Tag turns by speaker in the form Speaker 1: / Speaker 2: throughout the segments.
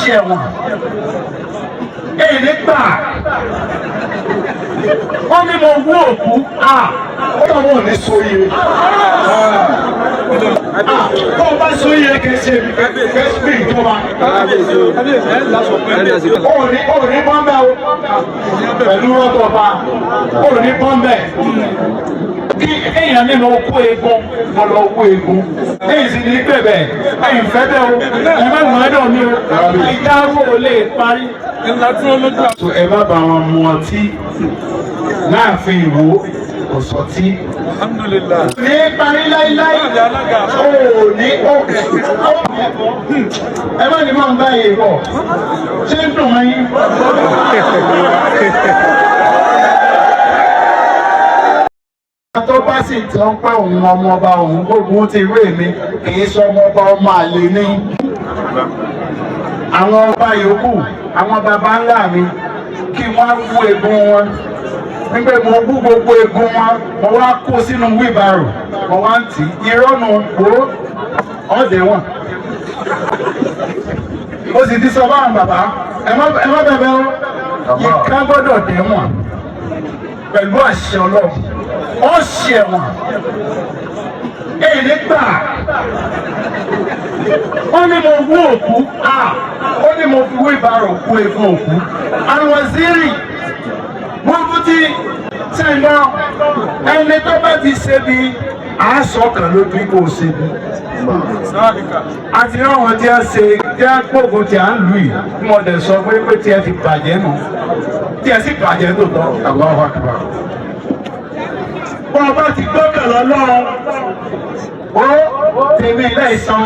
Speaker 1: Ṣẹ̀wọ̀n èyí gbà. Wọ́n ní mo wú òkú. Ó tọ́ wọn ò ní sóyè. Tó o bá sóyè kì í ṣe bí ìjọba. Ó ní bọ́m̀bẹ́ o pẹ̀lú rọ́tọ̀ ọba. Ó ní bọ́m̀bẹ́. Kí èèyàn ní mo kó eegun, mo lọ wú eegun. Èyí sì ní bẹ̀bẹ̀ ẹ̀yìn fẹ́ bẹ́ẹ̀ o. Ẹ má wọ́n ẹ̀dọ̀ mi o. Ìdáwó ò lè parí. So ẹ má bá wọn mu ọtí láàfin Ìwó, kò sọtí.
Speaker 2: Alhamdulillah.
Speaker 1: Ní parí láíláí, ó ní ó ẹ má ní máa ń bá yìí bọ̀. Ṣé ń dùn mọ́ yín? Tó bá sì tí wọ́n pẹ́ òun ọmọ ọba, òun gbógun ti rí èmi, kì í sọ ọmọ ọba, ọmọ àlè ní. Àwọn ọba yòókù, àwọn baba ńlá mi, kí wọ́n wú egun wọn nígbà mo wú gbogbo egun wọn, mo wá kó sínú wheelbarrow, mo wá ń tì í. Irọ́nù wo ọ̀dẹ̀ wọn. Ó sì ti sọ báwọn bàbá, ẹ má bẹ̀bẹ̀ o. Ìka gbọ́dọ̀ dẹ̀wọ̀n pẹ̀lú àṣẹ Ọlọ́run. Ó ṣẹ̀wọ̀n èyí gbà. Wọ́n ní mo wú òkú. Ó ní mo fi wheelbarrow kú egun òkú. Alwaziri mufti sẹ́ńdọ̀, ẹni tó bá ti ṣe bí àásọ kan ló bí kò ṣe bí. Àti ráwọn tí a ṣe tí a gbógun tí a ń lù yìí, tí mo dẹ̀ sọ pé tí ẹ ti bàjẹ́ nù, tí ẹ sì bàjẹ́ tó tọ́.
Speaker 3: Allahu Akbar.
Speaker 1: Bọ́n bá ti gbọ́kàn lọ́lọ́run, ó tèmi láìsan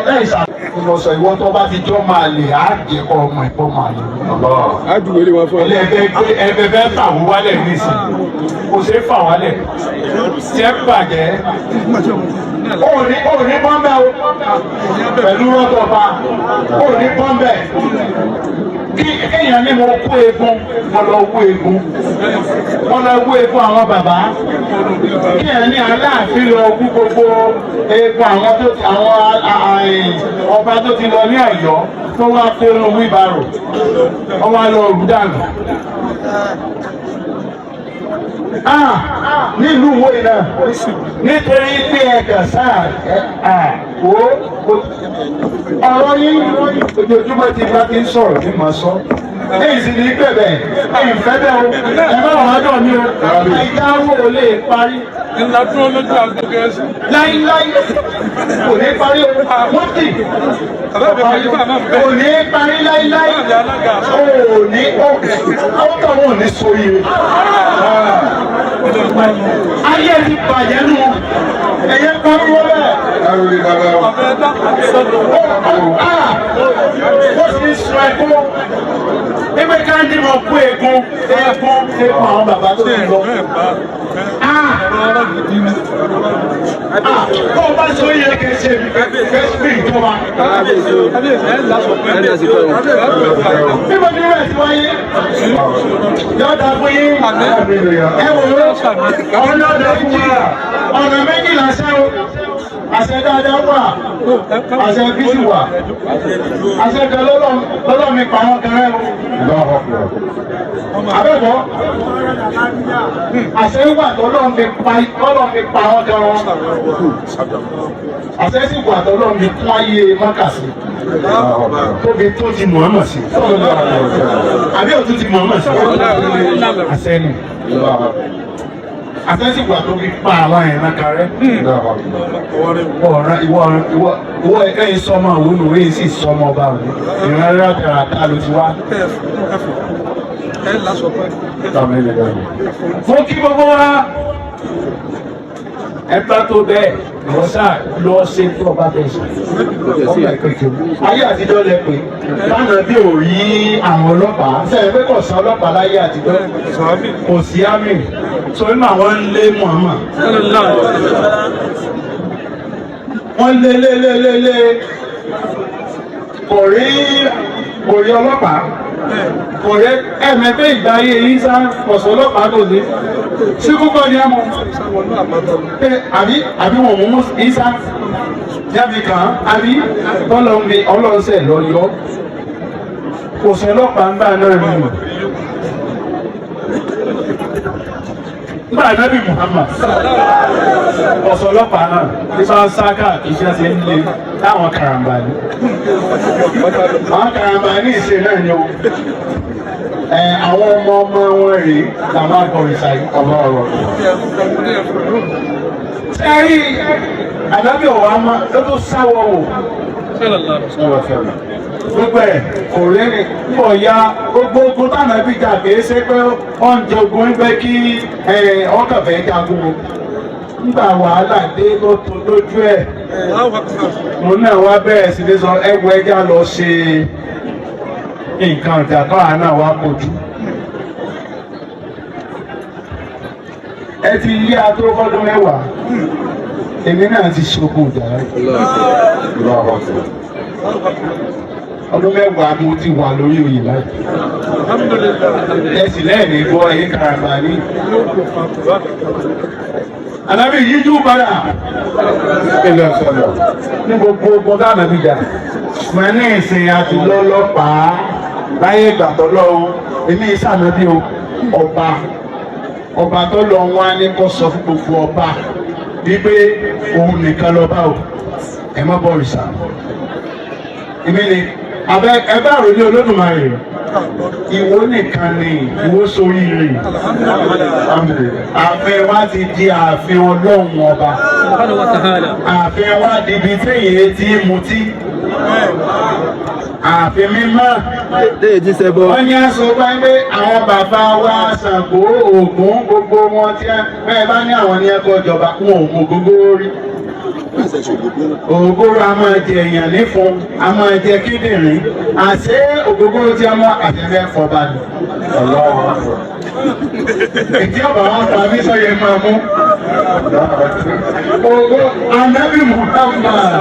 Speaker 1: láìsàn. Mo sọ ìwọ tó bá ti jọ́ máa lè á jẹ́ kọ́ ọmọ ìbọn máa lè.
Speaker 2: Ájúwèé wọn fún ẹ.
Speaker 1: Ilé ẹgbẹ́ gbé ẹgbẹ́ fẹ́ fà wọ́n wálẹ̀ nísìn, kò ṣeé fà wálẹ̀ tí ẹ bàjẹ́. Ó ní bọ́m̀bẹ́ o pẹ̀lú rọ́tọ̀ ọba. Ó ní bọ́m̀bẹ́. Kí èèyàn ní mo kó eegun, mo lọ wú eegun, mo lọ wú eegun àwọn bàbá. Kí ẹ̀ ní Aláàfin lọ wú gbogbo eegun àwọn tó ti àwọn ọba tó ti lọ ní Ọ̀yọ́, tó wá kó inú wheelbarrow, wọ́n wá lọ rú dànù. Ah, nílùú wo iná nítorí pé ẹ kàn sáà ẹ wò ó ọ̀rọ̀ yín ojoojúmọ́ tí bá ti ń sọ̀rọ̀ ní màá sọ. Èyí sì ní bẹ̀bẹ̀ ẹ̀yìn fẹ́ bẹ́ẹ̀ o. Ẹ má wàá dọ̀ mí o. Ìdáwó ò lè parí.
Speaker 2: Ńlá dúró lójú àgbo gẹ̀ẹ́sì.
Speaker 1: Láíláí kò ní parí o. Mufti kò ní parí láíláí. Ò ní ó tọ̀ wọ́n ní sóyè. Ayé ti bàjẹ́ nù. Ẹ̀yẹ pariwo bẹ́ẹ̀.
Speaker 3: Lárúlé bàbá o.
Speaker 1: Ó sì ń sọ ẹkún. Ewé káńdì mọ̀ kó egun egun egun àwọn bàbá tó ti lọ. Tó o bá sọ yẹ kí n ṣe bí ìjọba. Bíbo ni rẹ̀ ti wáyé? Yọ̀ọ̀dà fún yín. Ẹ wò ó, ọ̀nà méjì, ọ̀nà méjì làṣẹ o. Àṣẹ dáadáa wà, àṣẹ bísí wà. Àṣẹ kan lọ́lọ́ mi pa àwọn kan rẹ́ o.
Speaker 3: Allahu Akbar.
Speaker 1: Abẹ́bọ̀, àṣẹ wà tọ́lọ́ mi pa àwọn kan wọn. Àṣẹ sì wà tọ́lọ́ mi kún ayé mọ́kàsí.
Speaker 3: Allahu Akbar.
Speaker 1: Tóbi tó ti Muhammad sí. Àbí òtún ti Muhammad sí. Àṣẹ ni.
Speaker 3: Allahu Akbar.
Speaker 1: Àṣẹ sì wà tó fi pa àwọn ẹ̀ràn kan rẹ́.
Speaker 3: Allahu Akbar.
Speaker 1: Ìwọ ìwọ ìwọ ìwọ ẹ̀yin sọmọ òwúlò, èyí sì sọmọ ọba òní. Ìran rádaràda ló ti wá. Mo kí gbogbo wa. Ẹ bá tó bẹ́ẹ̀, ìwọ sáà lọ ṣe tó ọba bẹ́ẹ̀ ṣe. Ayé àtijọ́ lẹ pé lánàá bí ò rí àwọn ọlọ́pàá sẹ́yìn pé kò sí ọlọ́pàá láyé àtijọ́, kò sí àmì so nínú àwọn ń lé Muhammad, wọ́n lé lé lé lé lé, kò rí ọlọ́pàá, kò rí ẹ̀mẹ́fẹ́. Ìgbà ayé Ìsá kò sí ọlọ́pàá, kò sí sí kúkọ́ ni ẹ mọ̀ pé àbí wọn mú Ìsá jáde kàn án, àbí tọ́lọ́ ń bi ọlọ́sẹ̀ lọ yọ. Kò sọ ọlọ́pàá ń gbà náà ni. Nígbà Nábì Muhammad ọ̀sọ̀ ọlọ́pàá náà ní bá ń sá káàkiri iṣẹ́ ṣe ń le láwọn karambà ní. Àwọn karambà ní ìṣe náà ni o. Àwọn ọmọ ọmọ wọn rèé làwọn akọ̀rìṣà yìí. Sẹ́rí ànábì ọ̀wá máa ló tó sáwọ́ wò. Gbogbo ẹ̀ kò rẹ́rìn pọ̀ ya gbogbo ogun tànàbí jà kìí ṣe pé ó ń jogun ń pẹ́ kí ọkàn fẹ́ jagun o. Nígbà wàhálà dé ló tó lójú ẹ̀. Òun náà wá bẹ̀rẹ̀ sí ní sọ ẹwọ ẹja lọ ṣe nǹkan ìjà káwa náà wá kojú. Ẹ ti yí ató fọ́dún mẹ́wàá. Èmi náà ti ṣokùn ìjà rẹ̀. Ọdún mẹ́wàá mo ti wà lórí oyè báyìí. Ẹ sì lẹ́ẹ̀ni gbọ́ ẹ̀yìn karambà ní. Ànábì yíjú padà. Ní gbogbo ogun tá ànábì jà. Mo ní ìsìn àti lọ́lọ́pàá láyé ìgbà tó lọ́wọ́. Èmi ìsànábì o, ọba. Ọba tó lọ wá ní kó sọ fún gbogbo ọba wípé òun nìkan lọ́ba o. Ẹ má bọ̀ òrìṣà. Èmi ni abẹ ẹbẹ àròlé Olódùmarè Ìwó nìkan ni Ìwó sórí rè. Ààfin wa ti di ààfin Ọlọ́run ọba. Ààfin wa di ibi téèyàn ti ń mutí. Ààfin mímọ́. Wọ́n ní aṣọ pé àwọn bàbá wa Ṣàngó Ògún gbogbo wọn tí bẹ́ẹ̀ bá ní àwọn ní ẹ̀kọ́ ìjọba wọn ò mú gbogbo rí. Ògógóró a máa jẹ èèyàn nífun, a máa jẹ kíndìnrín, àṣé ògógóró tí a mọ àfẹ́fẹ́ fọba ni. Ìdí ọ̀bà wọn pa mí sọ́yẹ máa mú. Ògo Ànábì Muhammad.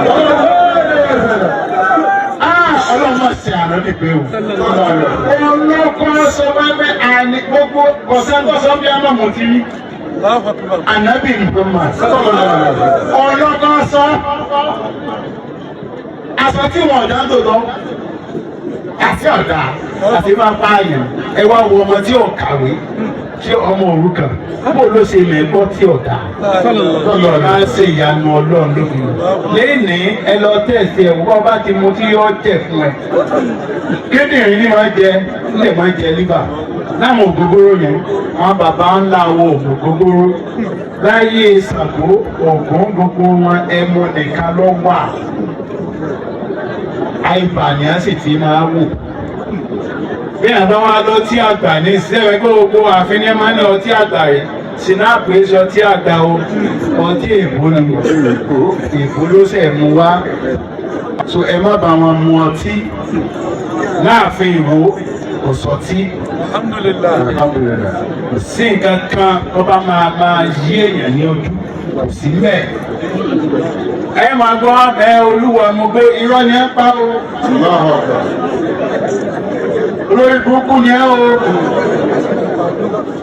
Speaker 1: Ọlọ́run máa ṣe ànábì pé o. Olóko sọ pé àní gbogbo kọ̀sẹ́ńkọ̀sọ́ bí a máa mọ̀ ti rí. Ànábì Muhammad. Ọlọ́kọ́ sọ. Aṣọ tí wọn ọ̀dà ń tòótọ́. Àti ọ̀dà àti máa pààyàn. Ẹ wá wo ọmọ tí ò kàwé. Ṣé ọmọ òrukàn? Bó ló ṣe mẹ́gbọ́ tí ọ̀dà? Ọlọ́run máa ń ṣe ìyanu Ọlọ́run lókun. Lénìí ẹ lọ tẹ̀sí ẹ̀ wọ́n bá ti mu tí yóò jẹ̀ fún ẹ. Kíndìnrín ni wọ́n jẹ, lè máa jẹ líbà. Láwọn ògógóró yẹn, àwọn bàbá ńlá wo ògógóró. Láyé Ṣàngó, Ògún gbogbo wọn ẹmu nìkan ló wà. Àìbà ni a sì ti máa wò. Bí àbá wa lọ tí àgbà ní sẹ́wẹ̀ẹ́ gbogbo ààfin ní ẹ máa ń lọ tí àgbà rẹ̀. Sinapu èso ọtí àgbà o, ọtí èbó ni, èbó ló ṣe mú wá. So ẹ má bá wọn mu ọtí. Láàfin Ìwó kò sọtí.
Speaker 2: Alhamdulillah.
Speaker 1: Kò sí nǹkan kan tó bá máa yí èèyàn ní ojú. Kò sí bẹ́ẹ̀. Ẹ máa gbọ́ ẹ Olúwa mo gbé irọ́ ni ẹ pa o. Olórí burúkú ni ẹ o.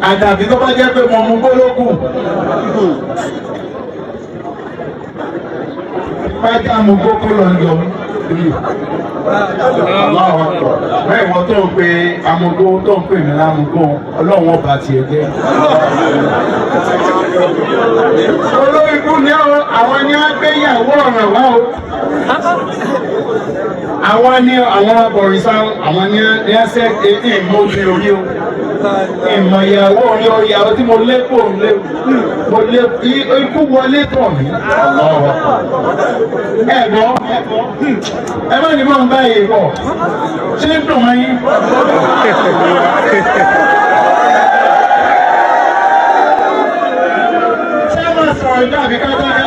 Speaker 1: Àdàbí tó bá jẹ́ pé mo mú gbólókù. Pátá mo gbókó lọ yọ mí. Bẹ́ẹ̀ wọ́n tó ń pe amúgbó tó ń pè mí lámúgbó Ọlọ́run ọba tiẹ̀ jẹ́. Olórí ikú ni àwọn ni wọ́n gbé ìyàwó ọ̀ràn wá o. Àwọn ni àwọn abọ̀rìṣà àwọn ni ẹsẹ̀ ìmọ̀bi orí o. Ìmọ̀ ìyàwó orí o ìyàwó tí mo lé kò lé mo lé ikú wọlé tọ̀ mí. Ẹ gbọ́ ẹ má ní bọ́n báyìí bọ̀ ṣé ń dùn mọ́ yín. Ṣé ẹ máa sọ̀rọ̀ ìgbà àbí ká dáká?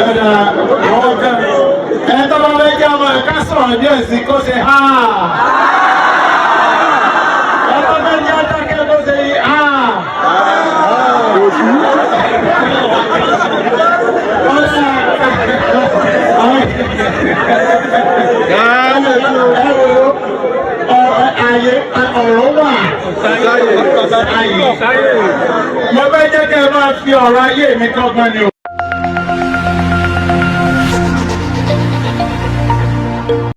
Speaker 1: Ẹ̀dà àwọn kan ẹ̀ tó bá fẹ́ jẹ́ ọmọ ẹ̀ká sọ̀rọ̀ díẹ̀ sí kó ṣe háà. Ẹ̀ tó fẹ́ jẹ́ adákẹ́ kó ṣe háà. Ọ̀rọ̀ wà. Mo fẹ́ jẹ́ Mo fẹ́ kẹ́ ẹ máa fi ọ̀rọ̀ ayé mi kọ́gbọ́n ni o.